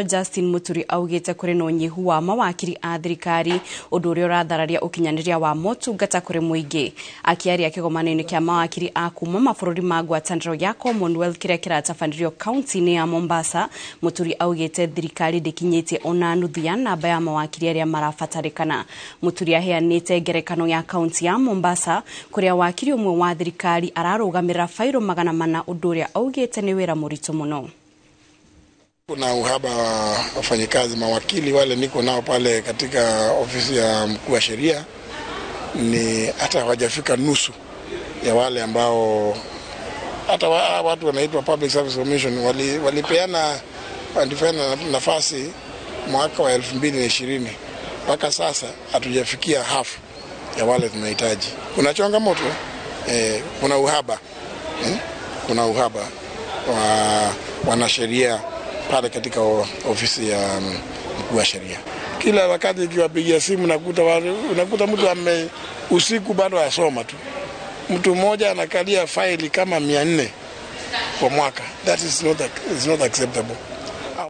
Justin Muturi augite kuri na unyihu wa mawakiri a thirikari undu uria urathararia ukinyaniria wa motungata kuri muingi. Akiaria kigomano-ini kia mawakiri a kuma mabũrũri ma ngwatanĩro ya Commonwealth kiria kiratabanirio kaunti-inĩ ya Mombasa, Muturi augite thirikari ndĩkinyĩtie ona nuthu ya namba ya mawakiri aria marabatarĩkana. Muturi aheanĩte ngerekano ya kaunti ya Mombasa kuria wakiri umwe wa thirikari ararũgamĩrĩra fairo 400 undu uria augite nĩ wĩra mũritũ mũno. Kuna uhaba wa wafanyikazi, mawakili wale niko nao pale katika ofisi ya mkuu wa sheria ni hata hawajafika nusu ya wale ambao hata watu wanaitwa Public Service Commission walipeana nafasi mwaka wa 2020. Mpaka sasa hatujafikia hafu ya wale tunahitaji. Kuna changamoto, kuna uhaba, kuna uhaba wa wanasheria pale katika ofisi ya mkuu wa sheria. Kila wakati ikiwapigia simu unakuta mtu ame usiku bado asoma tu. Mtu mmoja anakalia faili kama 400 kwa mwaka. That is not acceptable.